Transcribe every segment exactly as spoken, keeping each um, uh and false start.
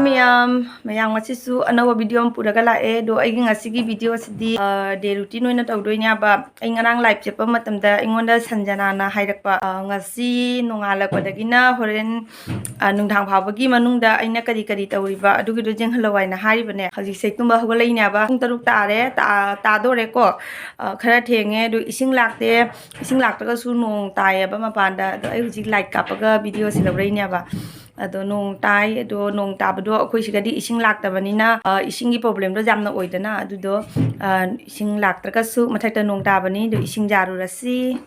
ꯃꯌꯥꯝ, ꯃꯌꯥꯝ ꯉꯁꯤꯁꯨ ꯑꯅꯧꯕ video ꯑꯃ ꯄꯨꯔꯒ ꯂꯥꯛꯑꯦ꯫ ꯑꯗꯣ ꯑꯩꯒꯤ ꯉꯁꯤꯒꯤ video ꯁꯤꯗꯤ, ꯑ, day routine ꯑꯣꯏꯅ ꯇꯧꯗꯣꯏꯅꯦꯕ꯫ ꯑꯩ ꯉꯔꯥꯡ live ꯆꯠꯄ ꯃꯇꯝꯗ ꯑꯩꯉꯣꯟꯗ ꯁꯟꯖꯅꯥꯅ ꯍꯥꯏꯔꯛꯄ, ꯑ, ꯉꯁꯤ ꯅꯣꯡꯉꯥꯜꯂꯛꯄꯗꯒꯤꯅ ꯍꯣꯔꯦꯟ, ꯑ, ꯅꯨꯡꯗꯥꯡ ꯐꯥꯎꯕꯒꯤ ꯃꯅꯨꯡꯗ ꯑꯩꯅ ꯀꯔꯤ ꯀꯔꯤ ꯇꯧꯔꯤꯕ ꯑꯗꯨꯒꯤꯗꯣ ꯌꯦꯡꯍꯜꯂꯣ ꯍꯥꯏꯅ ꯍꯥꯏꯔꯤꯕꯅꯦ꯫ ꯍꯧꯖꯤꯛꯁꯦ ꯇꯨꯝꯕ ꯍꯧꯒꯠꯂꯛꯏꯅꯦꯕ꯫ ꯄꯨꯡ ꯇꯔꯨꯛ ꯇꯥꯔꯦ, ꯇꯥ-, ꯇꯥꯗꯣꯔꯦꯀꯣ꯫ ꯑ, ꯈꯔ ꯊꯦꯡꯉꯦ꯫ ꯑꯗꯨ ꯏꯁꯤꯡ ꯂꯥꯛꯇꯦ꯫ ꯏꯁꯤꯡ ꯂꯥꯛꯇ꯭ꯔꯒꯁꯨ ꯅꯣꯡ ꯇꯥꯏꯌꯦꯕ ꯃꯄꯥꯟꯗ꯫ ꯑꯗꯣ ꯑꯩ ꯍꯧꯖꯤꯛ light ꯀꯥꯞꯄꯒ video ꯁꯤ ꯂꯧꯔꯛꯏꯅꯦꯕ꯫ ꯑꯗꯣ ꯅꯣꯡ ꯇꯥꯏ꯫ ꯑꯗꯣ ꯅꯣꯡ ꯇꯥꯕꯗꯣ ꯑꯩꯈꯣꯏ ꯁꯤꯗꯗꯤ ꯏꯁꯤꯡ ꯂꯥꯛꯇꯕꯅꯤꯅ, ꯑ, ꯏꯁꯤꯡꯒꯤ problemꯗꯣ ꯌꯥꯝꯅ ꯑꯣꯏꯗꯅ꯫ ꯑꯗꯨꯗꯣ, ꯑ, ꯏꯁꯤꯡ ꯂꯥꯛꯇ꯭ꯔꯒꯁꯨ ꯃꯊꯛꯇ ꯅꯣꯡ ꯇꯥꯕꯅꯤ꯫ ꯑꯗꯣ ꯏꯁꯤꯡ ꯌꯥꯔꯨꯔꯁꯤ꯫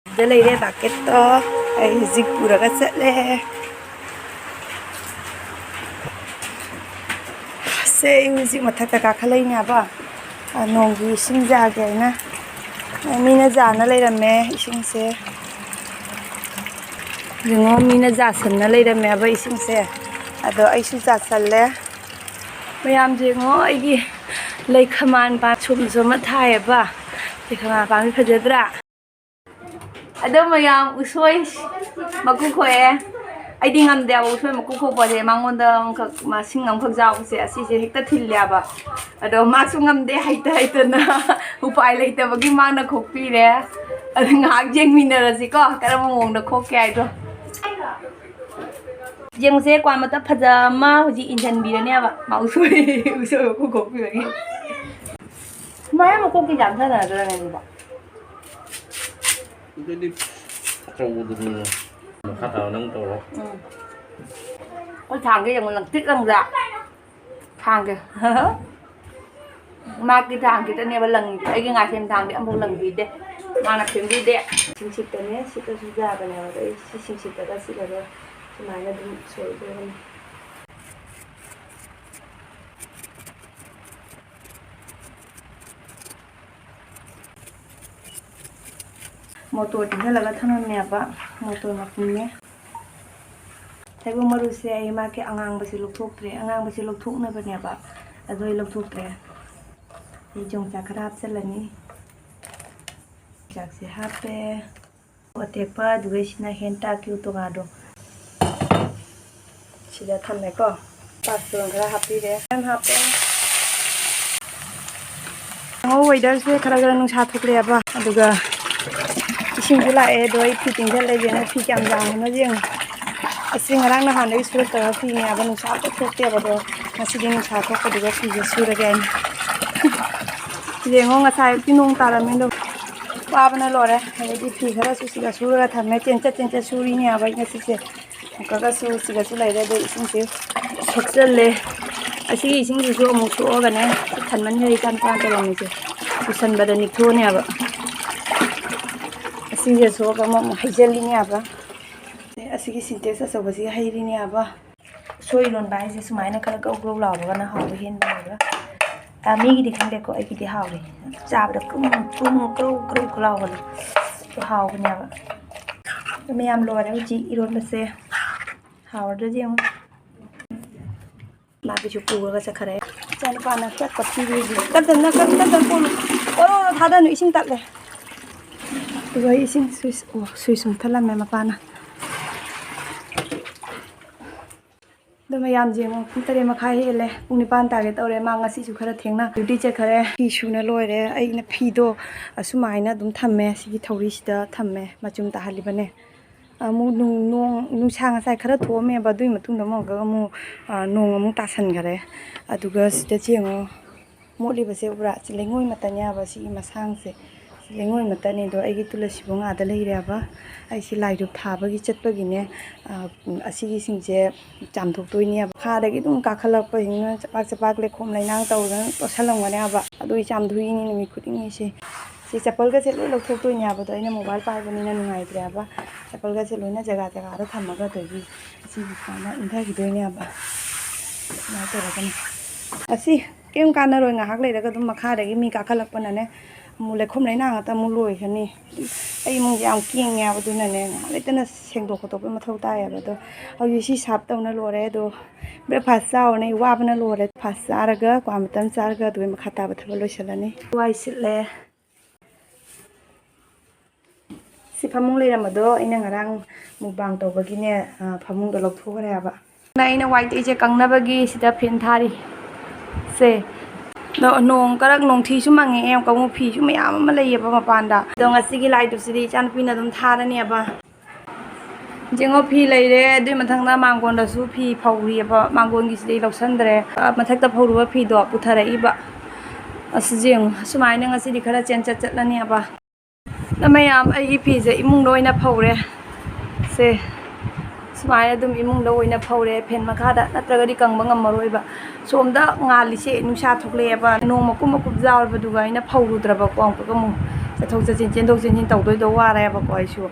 ꯁꯤꯗ ꯂꯩꯔꯦ bucketꯇꯣ꯫ ꯑꯩ ꯍꯧꯖꯤꯛ ꯄꯨꯔꯒ ꯆꯠꯂꯦ꯫ ꯁꯦ, ꯑꯩ ꯍꯧꯖꯤꯛ ꯃꯊꯛꯇ ꯀꯥꯈꯠꯂꯛꯏꯅꯦꯕ꯫ ꯑ, ꯅꯣꯡꯒꯤ ꯏꯁꯤꯡ ꯌꯥꯒꯦ ꯍꯥꯏꯅ꯫ ꯑ, ꯃꯤꯅ ꯌꯥꯅ ꯂꯩꯔꯝꯃꯦ ꯏꯁꯤꯡꯁꯦ꯫ ꯌꯦꯡꯉꯣ, ꯃꯤꯅ ꯌꯥꯁꯟꯅ ꯂꯩꯔꯝꯃꯦꯕ ꯏꯁꯤꯡꯁꯦ꯫ ꯑꯗꯣ ꯑꯩꯁꯨ ꯌꯥꯁꯜꯂꯦ꯫ ꯃꯌꯥꯝ ꯌꯦꯡꯉꯣ, ꯑꯩꯒꯤ ꯂꯩꯈꯃꯥꯟ ꯄꯥ-, ꯁꯨꯝ ꯁꯨꯝ ꯑꯃ ꯊꯥꯏꯌꯦꯕ꯫ ꯂꯩꯈꯃꯥꯟ ꯄꯥꯝꯕꯤ ꯐꯖꯗ꯭ꯔꯥ? ꯑꯗꯣ ꯃꯌꯥꯝ, ꯎꯁꯣꯏ ꯃꯀꯨ ꯈꯣꯛꯑꯦ꯫ ꯑꯩꯗꯤ ꯉꯝꯗꯦꯕ ꯎꯁꯣꯏ ꯃꯀꯨ ꯈꯣꯛꯄꯁꯦ, ꯃꯉꯣꯟꯗ ꯑꯃꯈꯛ, ꯃꯁꯤꯡ ꯑꯃꯈꯛ ꯆꯥꯎꯕꯁꯦ, ꯑꯁꯤꯁꯦ ꯍꯦꯛꯇ ꯊꯤꯜꯂꯦꯕ꯫ ꯑꯗꯣ ꯃꯥꯁꯨ ꯉꯝꯗꯦ, ꯍꯩꯇ ꯍꯩꯇꯅ꯫ ꯎꯄꯥꯏ ꯂꯩꯇꯕꯒꯤ ꯃꯥꯅ ꯈꯣꯛꯄꯤꯔꯦ꯫ ꯑꯗꯨ ꯉꯥꯏꯍꯥꯛ ꯌꯦꯡꯃꯤꯟꯅꯔꯁꯤꯀꯣ, ꯀꯔꯝꯕ ꯃꯑꯣꯡꯗ ꯈꯣꯛꯀꯦ ꯍꯥꯏꯗꯣ꯫ ꯌꯦꯡꯉꯨꯁꯦ, ꯀ꯭ꯋꯥ ꯃꯇꯞ ꯐꯖ ꯑꯃ ꯍꯧꯖꯤꯛ ꯏꯟꯁꯤꯟꯕꯤꯔꯅꯦꯕ꯫ ꯃꯥ ꯎꯁꯣꯏ, ꯎꯁꯣꯏ ꯃꯀꯨ ꯈꯣꯛꯄꯤꯕꯒꯤ꯫ ꯃꯥꯏ ꯃꯀꯣꯛꯇꯤ ꯌꯥꯝ ꯊꯥꯅꯗ꯭ꯔꯅꯦ ꯑꯗꯨꯕꯣ? ꯑꯗꯨꯗꯤ ꯑꯆꯧꯕꯗꯨꯅꯤ꯫ ꯃꯈꯥ ꯇꯥꯕ ꯅꯪ ꯇꯧꯔꯣ꯫ ꯎꯝ꯫ ꯑꯩꯈꯣꯏ ꯊꯥꯡꯒ ꯌꯦꯡꯉꯨ, ꯂꯪꯇ꯭ꯔꯤꯛ ꯂꯪꯗ꯭ꯔꯥ? ꯊꯥꯡꯒ꯫ ꯃꯥꯒꯤ ꯊꯥꯡ ꯈꯤꯇꯅꯦꯕ ꯂꯪꯉꯤꯗꯣ꯫ ꯑꯩꯒꯤ ꯉꯥꯁꯦꯟ ꯊꯥꯡꯗꯤ ꯑꯃꯐꯥꯎ ꯂꯪꯕꯤꯗꯦ꯫ ꯃꯥꯅ ꯐꯦꯡꯕꯤꯗꯦ꯫ ꯁꯤꯡꯁꯤꯠꯇꯅꯦ, ꯁꯤꯠꯂꯁꯨ ꯌꯥꯕꯅꯦꯕ꯫ ꯑꯗꯣ ꯑꯩ ꯁꯤ ꯁꯤꯡꯁꯤꯠꯇꯒ ꯁꯤꯠꯂꯒ ꯁꯨꯃꯥꯏꯅ ꯑꯗꯨꯝ ꯁꯣꯏꯗꯣꯏꯅꯤ꯫ ꯃꯣꯇꯣꯔ ꯆꯤꯡꯁꯤꯜꯂꯒ ꯊꯝꯃꯝꯃꯦꯕ꯫ ꯃꯣꯇꯣꯔ ꯃꯄꯨꯝꯅꯦ꯫ ꯊꯩꯕꯣꯡ ꯃꯔꯨꯁꯦ ꯑꯩ ꯃꯥꯒꯤ ꯑꯉꯥꯡꯕꯁꯦ ꯂꯧꯊꯣꯛꯇ꯭ꯔꯦ꯫ ꯑꯉꯥꯡꯕꯁꯦ ꯂꯧꯊꯣꯛꯅꯕꯅꯦꯕ꯫ ꯑꯗꯣ ꯑꯩ ꯂꯧꯊꯣꯛꯇ꯭ꯔꯦ꯫ ꯑꯩ ꯌꯣꯡꯆꯥꯛ ꯈꯔ ꯍꯥꯞꯆꯤꯜꯂꯅꯤ꯫ ꯌꯣꯡꯆꯥꯛꯁꯦ ꯍꯥꯞꯄꯦ꯫ ꯑꯇꯦꯛꯄ, ꯑꯗꯨꯒ ꯁꯤꯅ ꯍꯦꯟꯇꯥꯛꯀꯤ ꯎꯇꯣꯡꯉꯥꯗꯣ꯫ ꯁꯤꯗ ꯊꯝꯃꯦꯀꯣ꯫ ꯄꯥꯁꯇꯣꯟ ꯈꯔ ꯍꯥꯞꯄꯤꯔꯦ꯫ ꯌꯥꯝ ꯍꯥꯞꯄꯦ꯫ ꯌꯦꯡꯉꯣ, weatherꯁꯦ ꯈꯔ ꯈꯔ ꯅꯨꯡꯁꯥ ꯊꯣꯛꯂꯛꯑꯦꯕ, ꯑꯗꯨꯒ ꯏꯁꯤꯡꯁꯨ ꯂꯥꯛꯑꯦ꯫ ꯑꯗꯣ ꯑꯩ ꯐꯤ ꯇꯤꯡꯁꯤꯜꯂꯒꯦꯅ, ꯐꯤ ꯀꯌꯥꯝ ꯌꯥꯝꯕꯅꯣ ꯌꯦꯡꯉꯣ꯫ ꯑꯁꯤ ꯉꯔꯥꯡ ꯅꯍꯥꯟꯗꯒꯤ ꯁꯨꯔꯛꯇꯕ ꯐꯤꯅꯦꯕ, ꯅꯨꯡꯁꯥ ꯑꯝꯇ ꯊꯣꯛꯇꯦꯕ꯫ ꯑꯗꯣ ꯉꯁꯤꯗꯤ ꯅꯨꯡꯁꯥ ꯊꯣꯛꯄꯗꯨꯗ ꯐꯤꯁꯦ ꯁꯨꯔꯒꯦ ꯍꯥꯏꯅ꯫ ꯌꯦꯡꯉꯣ, ꯉꯁꯥꯏ ꯑꯌꯨꯛꯇꯤ ꯅꯣꯡ ꯇꯥꯔꯝꯃꯦ, ꯑꯗꯣ ꯋꯥꯕꯅ ꯂꯣꯏꯔꯦ꯫ ꯑꯗꯩꯗꯤ ꯐꯤ ꯈꯔꯁꯨ ꯁꯤꯗ ꯁꯨꯔꯒ ꯊꯝꯃꯦ, ꯆꯦꯟꯆꯠ ꯆꯦꯟꯆꯠ ꯁꯨꯔꯤꯅꯦꯕ ꯑꯩ ꯉꯁꯤꯁꯦ꯫ ꯑꯃꯨꯛꯀꯒꯁꯨ ꯁꯤꯒꯁꯨ ꯂꯩꯔꯦ꯫ ꯑꯗꯩ ꯏꯁꯤꯡꯁꯦ ꯁꯣꯛꯆꯜꯂꯦ꯫ ꯑꯁꯤꯒꯤ ꯏꯁꯤꯡꯁꯤꯁꯨ ꯑꯃꯨꯛ ꯁꯣꯛꯑꯒꯅꯦ, ꯄꯨꯛ ꯊꯟꯃꯟꯈ꯭ꯔꯦ ꯏꯆꯥ ꯅꯨꯄꯥꯅ ꯇꯧꯔꯝꯃꯤꯁꯦ꯫ ꯄꯨꯁꯟꯕꯗ ꯅꯤꯛꯊꯣꯛꯑꯅꯦꯕ꯫ ꯑꯁꯤꯁꯦ ꯁꯣꯛꯑꯒ ꯑꯃꯨꯛ ꯍꯩꯖꯤꯜꯂꯤꯅꯦꯕ꯫ ꯑꯁꯤꯒꯤ ꯁꯤꯟꯇꯦꯛꯁ ꯑꯆꯧꯕꯁꯤꯒ ꯍꯩꯔꯤꯅꯦꯕ꯫ ꯎꯁꯣꯏ ꯏꯔꯣꯟꯕ ꯍꯥꯏꯁꯦ ꯁꯨꯃꯥꯏꯅ ꯈꯔ ꯒ꯭ꯔꯧ ꯒ꯭ꯔꯧ ꯂꯥꯎꯕꯒꯅ ꯍꯥꯎꯕ ꯍꯦꯟꯕꯅꯦꯕ꯫ ꯑ, ꯃꯤꯒꯤꯗꯤ ꯈꯪꯗꯦꯀꯣ, ꯑꯩꯒꯤꯗꯤ ꯍꯥꯎꯋꯦ꯫ ꯆꯥꯕꯗ ꯀ꯭ꯔꯨꯝ ꯀ꯭ꯔꯨꯝ ꯒ꯭ꯔꯧ ꯒ꯭ꯔꯧ ꯂꯥꯎꯕꯗꯣ, ꯑꯗꯨ ꯍꯥꯎꯕꯅꯦꯕ꯫ ꯑꯗꯨ ꯃꯌꯥꯝ ꯂꯣꯏꯔꯦ ꯍꯧꯖꯤꯛ ꯏꯔꯣꯟꯕꯁꯦ꯫ ꯍꯥꯎꯔꯗ꯭ꯔꯗꯤ ꯌꯦꯡꯉꯨ꯫ ꯃꯥꯒꯤꯁꯨ ꯄꯨꯔꯒ ꯆꯠꯈꯔꯦ꯫ ꯏꯆꯥꯅꯨꯄꯥꯅ ꯆꯠꯄ ꯄꯤꯔꯤꯁꯦ꯫ ꯇꯞ ꯇꯞꯅ ꯀꯟ-, ꯇꯞ ꯇꯞꯅ ꯀꯣꯜꯂꯨ꯫ ꯑꯣꯔꯣ, ꯑꯣꯔꯣ, ꯊꯥꯗꯅꯨ, ꯏꯁꯤꯡ ꯇꯠꯂꯦ꯫ ꯑꯗꯨꯒ ꯑꯩ ꯏꯁꯤꯡ ꯁ꯭ꯋꯤꯁ, ꯑꯣ, ꯁ꯭ꯋꯤꯁ ꯃꯨꯠꯊꯠꯂꯝꯃꯦ ꯃꯄꯥꯅ꯫ ꯑꯗꯣ ꯃꯌꯥꯝ ꯌꯦꯡꯉꯣ, ꯄꯨꯡ ꯇꯔꯦꯠ ꯃꯈꯥꯏ ꯍꯦꯜꯂꯦ, ꯄꯨꯡ ꯅꯤꯄꯥꯟ ꯇꯥꯒꯦ ꯇꯧꯔꯦ꯫ ꯃꯥ ꯉꯁꯤꯁꯨ ꯈꯔ ꯊꯦꯡꯅ ꯗ꯭ꯌꯨꯇꯤ ꯆꯠꯈꯔꯦ꯫ ꯐꯤ ꯁꯨꯅ ꯂꯣꯏꯔꯦ꯫ ꯑꯩꯅ ꯐꯤꯗꯣ ꯑꯁꯨꯃꯥꯏꯅ ꯑꯗꯨꯝ ꯊꯝꯃꯦ, ꯁꯤꯒꯤ ꯊꯧꯔꯤꯁꯤꯗ ꯊꯝꯃꯦ, ꯃꯆꯨꯝ ꯇꯥꯍꯜꯂꯤꯕꯅꯦ꯫ ꯑꯃꯨꯛ ꯅꯨꯡ-, ꯅꯣꯡ, ꯅꯨꯡꯁꯥ ꯉꯁꯥꯏ ꯈꯔ ꯊꯣꯛꯑꯝꯃꯦꯕ, ꯑꯗꯨꯒꯤ ꯃꯇꯨꯡꯗ ꯑꯃꯨꯛꯀ ꯑꯃꯨꯛ, ꯑ, ꯅꯣꯡ ꯑꯃꯨꯛ ꯇꯥꯁꯟꯈꯔꯦ꯫ ꯑꯗꯨꯒ ꯁꯤꯗ ꯌꯦꯡꯉꯣ, ꯃꯣꯠꯂꯤꯕꯁꯦ ꯎꯕ꯭ꯔꯥ? ꯁꯤ ꯂꯩꯉꯣꯏ ꯃꯇꯟꯅꯦ ꯍꯥꯏꯕ, ꯁꯤꯒꯤ ꯃꯁꯥꯡꯁꯦ꯫ ꯁꯤ ꯂꯩꯉꯣꯏ ꯃꯇꯟꯅꯦ꯫ ꯑꯗꯣ ꯑꯩꯒꯤ ꯇꯨꯂꯁꯤꯕꯣꯡ ꯑꯥꯗ ꯂꯩꯔꯦ ꯍꯥꯏꯕ꯫ ꯑꯩꯁꯤ ꯂꯥꯏꯗꯨꯛ ꯊꯥꯕꯒꯤ ꯆꯠꯄꯒꯤꯅꯦ, ꯑ, ꯑꯁꯤꯒꯤꯁꯤꯡꯁꯦ ꯆꯥꯝꯊꯣꯛꯇꯣꯏꯅꯦꯕ꯫ ꯃꯈꯥꯗꯒꯤ ꯑꯗꯨꯝ ꯀꯥꯈꯠꯂꯛꯄꯁꯤꯡꯗꯨꯅ ꯆꯄꯥꯛ ꯆꯄꯥꯛ ꯂꯩꯈꯣꯝ ꯂꯩꯅꯥꯡ ꯇꯧꯗꯅ ꯇꯣꯠꯁꯜꯂꯝꯒꯅꯦꯕ꯫ ꯑꯗꯨꯒꯤ ꯆꯥꯝꯊꯣꯛꯏꯅꯤ ꯅꯨꯃꯤꯠ ꯈꯨꯗꯤꯡꯒꯤ꯫ ꯁꯤ, ꯁꯤ ꯆꯄꯜꯒꯁꯦ ꯂꯣꯏ ꯂꯧꯊꯣꯛꯇꯣꯏꯅꯦꯕ꯫ ꯑꯗꯣ ꯑꯩꯅ ꯃꯣꯕꯥꯏꯜ ꯄꯥꯏꯕꯅꯤꯅ ꯅꯨꯡꯉꯥꯏꯇ꯭ꯔꯦꯕ꯫ ꯆꯄꯜꯒꯁꯦ ꯂꯣꯏꯅ ꯖꯒꯥ ꯖꯒꯥꯗ ꯊꯝꯃꯒ ꯑꯗꯒꯤ ꯁꯤ ꯁꯨꯃꯥꯏꯅ ꯏꯟꯊꯈꯤꯗꯣꯏꯅꯦꯕ꯫ ꯁꯨꯃꯥꯏꯅ ꯇꯧꯔꯒꯅꯤ꯫ ꯑꯁꯤ ꯀꯔꯤꯝ ꯀꯥꯟꯅꯔꯣꯏ꯫ ꯉꯥꯏꯍꯥꯛ ꯂꯩꯔꯒ ꯑꯗꯨꯝ ꯃꯈꯥꯗꯒꯤ ꯃꯤ ꯀꯥꯈꯠꯂꯛꯄꯅꯅꯦ, ꯑꯃꯨꯛ ꯂꯩꯈꯣꯝ ꯂꯩꯅꯥ ꯉꯥꯛꯇ ꯑꯃꯨꯛ ꯂꯣꯏꯈ꯭ꯔꯅꯤ꯫ ꯑꯩ ꯏꯃꯨꯡꯁꯦ ꯌꯥꯝ ꯀꯦꯡꯉꯦꯕ, ꯑꯗꯨꯅꯅꯦ ꯉꯥꯏꯍꯥꯛ ꯂꯩꯇꯅ ꯁꯦꯡꯗꯣꯛ ꯈꯣꯠꯇꯣꯛꯄꯒꯤ ꯃꯊꯧ ꯇꯥꯏꯌꯦꯕ꯫ ꯑꯗꯣ ꯍꯧꯖꯤꯛ ꯁꯤ ꯁꯥꯔꯞ ꯇꯧꯅ ꯂꯣꯏꯔꯦ꯫ ꯑꯗꯣ breakfast ꯆꯥꯎꯔꯅꯤ, ꯋꯥꯕꯅ ꯂꯣꯏꯔꯦ꯫ Breakfast ꯆꯥꯔꯒ ꯀ꯭ꯋꯥ ꯃꯇꯝ ꯆꯥꯔꯒ ꯑꯗꯨꯒꯤ ꯃꯈꯥ ꯇꯥꯕ ꯊꯕꯛ ꯂꯣꯏꯁꯤꯜꯂꯅꯤ꯫ ꯋꯥꯏ ꯁꯤꯠꯂꯦ꯫ ꯁꯤ ꯐꯃꯨꯡ ꯂꯩꯔꯝꯕꯗꯣ ꯑꯩꯅ ꯉꯔꯥꯡ mukbang ꯇꯧꯕꯒꯤꯅꯦ, ꯑ, ꯐꯃꯨꯡꯗꯣ ꯂꯧꯊꯣꯛꯈ꯭ꯔꯦ ꯍꯥꯏꯕ꯫ ꯑꯩꯅ ꯋꯥꯏ ꯇꯩꯁꯦ ꯀꯪꯅꯕꯒꯤ ꯁꯤꯗ ꯐꯦꯟ ꯊꯥꯔꯤ꯫ ꯁꯦ꯫ ꯑꯗꯣ ꯅꯣꯡ ꯀꯔꯛ ꯅꯣꯡꯊꯤꯁꯨ ꯃꯪꯉꯛꯑꯦ, ꯌꯥꯝ ꯀꯥꯡꯕꯨ ꯐꯤꯁꯨ ꯃꯌꯥꯝ ꯑꯃ ꯂꯩꯌꯦꯕ ꯃꯄꯥꯟꯗ꯫ ꯑꯗꯣ ꯉꯁꯤꯒꯤ ꯂꯥꯏꯗꯨꯞꯁꯤꯗꯤ ꯏꯆꯥꯅꯨꯄꯤꯅ ꯑꯗꯨꯝ ꯊꯥꯔꯅꯦꯕ꯫ ꯌꯦꯡꯉꯣ, ꯐꯤ ꯂꯩꯔꯦ, ꯑꯗꯨꯏ ꯃꯊꯪꯗ ꯃꯥꯡꯒꯣꯟꯗꯁꯨ ꯐꯤ ꯐꯧꯔꯤꯑꯕ, ꯃꯥꯡꯒꯣꯟꯒꯤꯁꯤꯗꯤ ꯑꯩ ꯂꯧꯁꯟꯗ꯭ꯔꯦ꯫ ꯑ, ꯃꯊꯛꯇ ꯐꯧꯔꯨꯕ ꯐꯤꯗꯣ ꯄꯨꯊꯔꯛꯏꯕ꯫ ꯑꯁꯤ ꯌꯦꯡꯉꯨ, ꯁꯨꯃꯥꯏꯅ ꯉꯁꯤꯗꯤ ꯈꯔ ꯆꯦꯟ ꯆꯠ ꯆꯠꯂꯅꯦꯕ꯫ ꯃꯌꯥꯝ, ꯑꯩꯒꯤ ꯐꯤꯁꯦ ꯏꯃꯨꯡꯗ ꯑꯣꯏꯅ ꯐꯧꯔꯦ꯫ ꯁꯦ, ꯁꯨꯃꯥꯏꯅ ꯑꯗꯨꯝ ꯏꯃꯨꯡꯗ ꯑꯣꯏꯅ ꯐꯧꯔꯦ, ꯐꯦꯟ ꯃꯈꯥꯗ, ꯅꯠꯇ꯭ꯔꯒꯗꯤ ꯀꯪꯕ ꯉꯝꯃꯔꯣꯏꯕ꯫ ꯁꯣꯝꯗ ꯉꯥꯜꯂꯤꯁꯦ ꯅꯨꯡꯁꯥ ꯊꯣꯛꯂꯛꯑꯦꯕ, ꯅꯣꯡ ꯃꯀꯨꯞ ꯃꯀꯨꯞ ꯌꯥꯎꯔꯕꯗꯨꯒ ꯑꯩꯅ ꯐꯧꯔꯨꯗ꯭ꯔꯕꯀꯣ꯫ ꯑꯃꯨꯛꯀ ꯑꯃꯨꯛ ꯆꯠꯊꯣꯛ ꯆꯠꯁꯤꯟ, ꯆꯦꯟꯊꯣꯛ ꯆꯦꯟꯁꯤꯟ ꯇꯧꯗꯣꯏꯗꯣ ꯋꯥꯔꯦꯕꯀꯣ ꯑꯩꯁꯨ꯫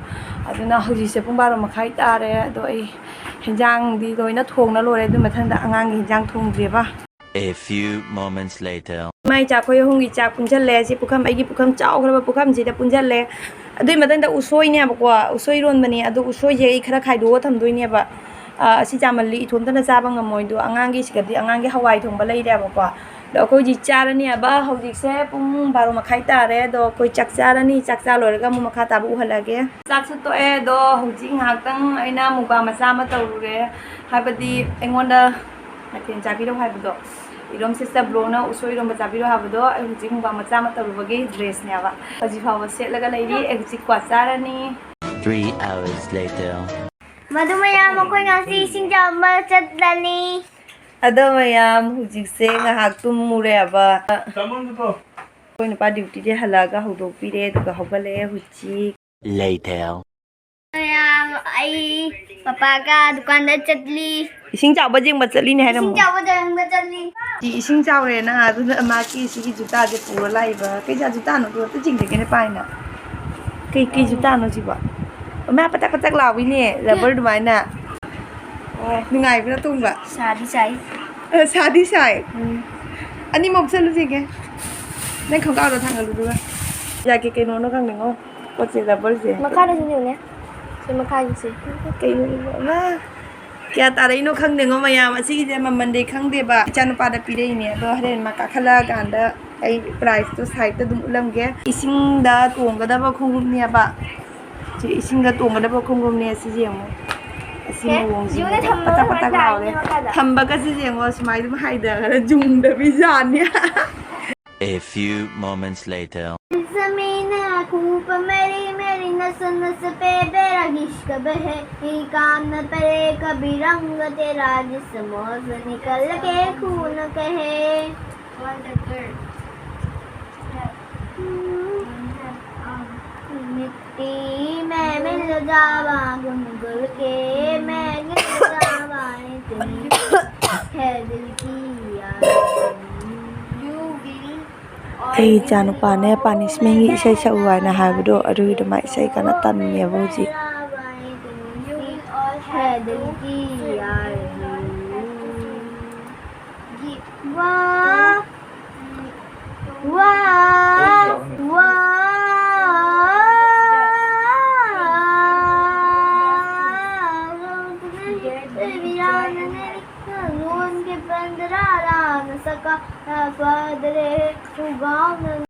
ꯑꯗꯨꯅ ꯍꯧꯖꯤꯛꯁꯦ ꯄꯨꯡ ꯕꯥꯔꯣ ꯃꯈꯥꯏ ꯇꯥꯔꯦ꯫ ꯑꯗꯣ ꯑꯩ ꯍꯦꯟꯖꯥꯡꯗꯤ ꯂꯣꯏꯅ ꯊꯣꯡꯅ ꯂꯣꯏꯔꯦ, ꯑꯗꯨ ꯃꯊꯪꯗ ꯑꯉꯥꯡꯒꯤ ꯍꯦꯟꯖꯥꯡ ꯊꯣꯡꯗ꯭ꯔꯤꯕ꯫ A few moments later. ꯏꯃꯥ ꯏꯆꯥ ꯑꯩꯈꯣꯏ ꯑꯍꯨꯝꯒꯤ ꯆꯥꯛ ꯄꯨꯟꯁꯤꯜꯂꯦ꯫ ꯁꯤ ꯄꯨꯈꯝ, ꯑꯩꯒꯤ ꯄꯨꯈꯝ ꯆꯥꯎꯈ꯭ꯔꯕ ꯄꯨꯈꯝꯁꯤꯗ ꯄꯨꯟꯁꯤꯜꯂꯦ꯫ ꯑꯗꯨꯏ ꯃꯊꯪꯗ ꯎꯁꯣꯏꯅꯦꯕꯀꯣ, ꯎꯁꯣꯏ ꯏꯔꯣꯟꯕꯅꯦ꯫ ꯑꯗꯣ ꯎꯁꯣꯏꯁꯦ ꯑꯩ ꯈꯔ ꯈꯥꯏꯗꯣꯛꯑ ꯊꯝꯗꯣꯏꯅꯦꯕ꯫ ꯑꯥ, ꯑꯁꯤ ꯆꯥꯃꯜꯂꯤ, ꯏꯊꯣꯝꯇꯅ ꯆꯥꯕ ꯉꯝꯃꯣꯏ꯫ ꯑꯗꯣ ꯑꯉꯥꯡꯒꯤ ꯁꯤꯗꯗꯤ, ꯑꯉꯥꯡꯒꯤ ꯍꯋꯥꯏ ꯊꯣꯡꯕ ꯂꯩꯔꯦꯕꯀꯣ꯫ ꯑꯗꯣ ꯑꯩꯈꯣꯏ ꯍꯧꯖꯤꯛ ꯆꯥꯔꯅꯦꯕ꯫ ꯍꯧꯖꯤꯛꯁꯦ ꯄꯨꯡ ꯕꯥꯔꯣ ꯃꯈꯥꯏ ꯇꯥꯔꯦ꯫ ꯑꯗꯣ ꯑꯩꯈꯣꯏ ꯆꯥꯛ ꯆꯥꯔꯅꯤ꯫ ꯆꯥꯛ ꯆꯥ ꯂꯣꯏꯔꯒ ꯑꯃꯨꯛ ꯃꯈꯥ ꯇꯥꯕ ꯎꯍꯜꯂꯒꯦ꯫ ꯆꯥꯛꯁꯨ ꯇꯣꯛꯑꯦ꯫ ꯑꯗꯣ ꯍꯧꯖꯤꯛ ꯉꯥꯏꯍꯥꯛꯇꯪ ꯑꯩꯅ ꯃꯨꯛꯕꯥꯡ ꯃꯆꯥ ꯑꯃ ꯇꯧꯔꯨꯔꯦ꯫ ꯍꯥꯏꯕꯗꯤ ꯑꯩꯉꯣꯟꯗ ꯃꯊꯦꯜ ꯆꯥꯕꯤꯔꯣ ꯍꯥꯏꯕꯗꯣ, ꯏꯔꯣꯝ sister ꯕ꯭ꯂꯣꯅ ꯎꯁꯣꯏ ꯏꯔꯣꯝꯕ ꯆꯥꯕꯤꯔꯣ ꯍꯥꯏꯕꯗꯣ, ꯑꯩ ꯍꯧꯖꯤꯛ ꯃꯨꯛꯕꯥꯡ ꯃꯆꯥ ꯑꯃ ꯇꯧꯔꯨꯕꯒꯤ dressꯅꯦꯕ꯫ ꯍꯧꯖꯤꯛ ꯐꯥꯎꯕ ꯁꯦꯠꯂꯒ ꯂꯩꯔꯤ꯫ ꯑꯩ ꯍꯧꯖꯤꯛ ꯀ꯭ꯋꯥ ꯆꯥꯔꯅꯤ꯫ Three hours later. ꯃꯗꯨ ꯃꯌꯥꯝ, ꯑꯩꯈꯣꯏ ꯉꯁꯤ ꯏꯁꯤꯡ ꯆꯥꯎꯕ ꯆꯠꯂꯅꯤ꯫ ꯑꯗꯣ ꯃꯌꯥꯝ, ꯍꯧꯖꯤꯛꯁꯦ ꯉꯥꯏꯍꯥꯛ ꯇꯨꯝꯃꯨꯔꯦꯕ꯫ ꯑꯩꯈꯣꯏ ꯅꯨꯄꯥ dutyꯗꯤ ꯍꯜꯂꯛꯑꯒ ꯍꯧꯗꯣꯛꯄꯤꯔꯦ, ꯑꯗꯨꯒ ꯍꯧꯒꯠꯂꯛꯑꯦ ꯍꯧꯖꯤꯛ꯫ Later. ꯃꯌꯥꯝ, ꯑꯩ ꯄꯄꯥꯒ ꯗꯨꯀꯥꯟꯗ ꯆꯠꯂꯤ꯫ ꯏꯁꯤꯡ ꯆꯥꯎꯕ ꯌꯦꯡꯕ ꯆꯠꯂꯤꯅꯦ ꯍꯥꯏꯔꯝꯃꯣ꯫ ꯏꯁꯤꯡ ꯆꯥꯎꯕ ꯌꯦꯡꯕ ꯆꯠꯂꯤ꯫ ꯏ-, ꯏꯁꯤꯡ ꯆꯥꯎꯔꯦꯅ ꯑꯗꯨꯅ ꯃꯥꯒꯤ ꯁꯤꯒꯤ ꯖꯨꯇꯥꯁꯦ ꯄꯨꯔ ꯂꯥꯛꯏꯕ꯫ ꯀꯩ ꯖꯥꯠ ꯖꯨꯇꯥꯅꯣ? ꯑꯗꯨ ꯑꯝꯇ ꯆꯤꯡꯊꯣꯛꯀꯦꯅꯦ ꯄꯥꯏꯅ꯫ ꯀꯩ, ꯀꯩ ꯖꯨꯇꯥꯅꯣ ꯁꯤꯕꯣ? ꯃꯥ ꯄꯇꯛ ꯄꯇꯛ ꯂꯥꯎꯏꯅꯦ, rubber ꯑꯗꯨꯃꯥꯏꯅ꯫ ꯑꯣ, ꯅꯨꯡꯉꯥꯏꯕ꯭ꯔꯥ ꯇꯣꯡꯕ? ꯁꯥꯗꯤ ꯁꯥꯏ꯫ ꯑ, ꯁꯥꯗꯤ ꯁꯥꯏ꯫ ꯎꯝ꯫ ꯑꯅꯤꯃꯛ ꯎꯞꯁꯜꯂꯨꯁꯤꯒꯦ꯫ ꯅꯪ ꯈꯣꯡꯒ꯭ꯔꯥꯎꯗꯣ ꯊꯥꯡꯒꯠꯂꯨꯗꯨꯒ꯫ ꯌꯥꯒꯦ ꯀꯩꯅꯣꯅꯣ ꯈꯪꯗꯦꯉꯣ꯫ ꯄꯣꯠꯁꯦ, rubberꯁꯦ꯫ ꯃꯈꯥꯗꯁꯨ ꯌꯦꯡꯉꯨꯅꯦ꯫ ꯁꯤ ꯃꯈꯥꯒꯤꯁꯦ꯫ ꯀꯩꯅꯣ, ꯃꯥ꯫ ꯀꯌꯥ ꯇꯥꯔꯛꯏꯅꯣ ꯈꯪꯗꯦꯉꯣ ꯃꯌꯥꯝ꯫ ꯑꯁꯤꯒꯤꯁꯦ ꯃꯃꯟꯗꯤ ꯈꯪꯗꯦꯕ꯫ ꯏꯆꯥꯅꯨꯄꯥꯗ ꯄꯤꯔꯛꯏꯅꯦ꯫ ꯑꯗꯣ ꯍꯣꯔꯦꯟ ꯃꯥ ꯀꯥꯈꯠꯂꯛꯑꯀꯥꯟꯗ ꯑꯩ priceꯇꯣ sideꯇ ꯑꯗꯨꯝ ꯎꯠꯂꯝꯒꯦ꯫ ꯏꯁꯤꯡꯗ ꯇꯣꯡꯒꯗꯕ ꯈꯣꯡꯎꯞꯅꯦꯕ꯫ ꯁꯤ ꯏꯁꯤꯡꯗ ꯇꯣꯡꯒꯗꯕ ꯈꯣꯡꯎꯞꯅꯦ꯫ ꯁꯤ ꯌꯦꯡꯉꯣ꯫ ꯑꯁꯤ ꯃꯑꯣꯡꯁꯤꯡꯁꯦ ꯄꯇꯛ ꯄꯇꯛ ꯂꯥꯎꯔꯦ꯫ ꯊꯝꯕꯒꯁꯤ ꯌꯦꯡꯉꯣ, ꯁꯨꯃꯥꯏꯅ ꯑꯗꯨꯝ ꯍꯥꯏꯊꯈ꯭ꯔ ꯌꯨꯡꯗꯕꯤꯖꯥꯠꯅꯤ꯫ A few moments later. जमीन है कूप मेरी, मेरी नस नस पे बेरा इश्क बहे। ये काम न परे कभी रंग तेरा, जिस मौज निकल के खून कहे। मिट्टी में मिल जावा गुनगुल के, मैं गिर जावा इतनी है दिल की आरज़ू। ꯑꯩ ꯏꯆꯥꯅꯨꯄꯥꯅꯦ ꯄꯥꯅꯤꯁꯃꯦꯟꯒꯤ ꯏꯁꯩ ꯁꯛꯎ ꯍꯥꯏꯅ ꯍꯥꯏꯕꯗꯣ, ꯑꯗꯨꯒꯤꯗꯃꯛ ꯏꯁꯩ ꯀꯟꯅ ꯇꯝꯃꯦꯕ ꯍꯧꯖꯤꯛ꯫ है दिल की आरज़ू। वाह, वाह, वाह। वीरान ने लिखा, नून के पंद्रह ला न सका, ना स्वाद रहे, तू गाँव न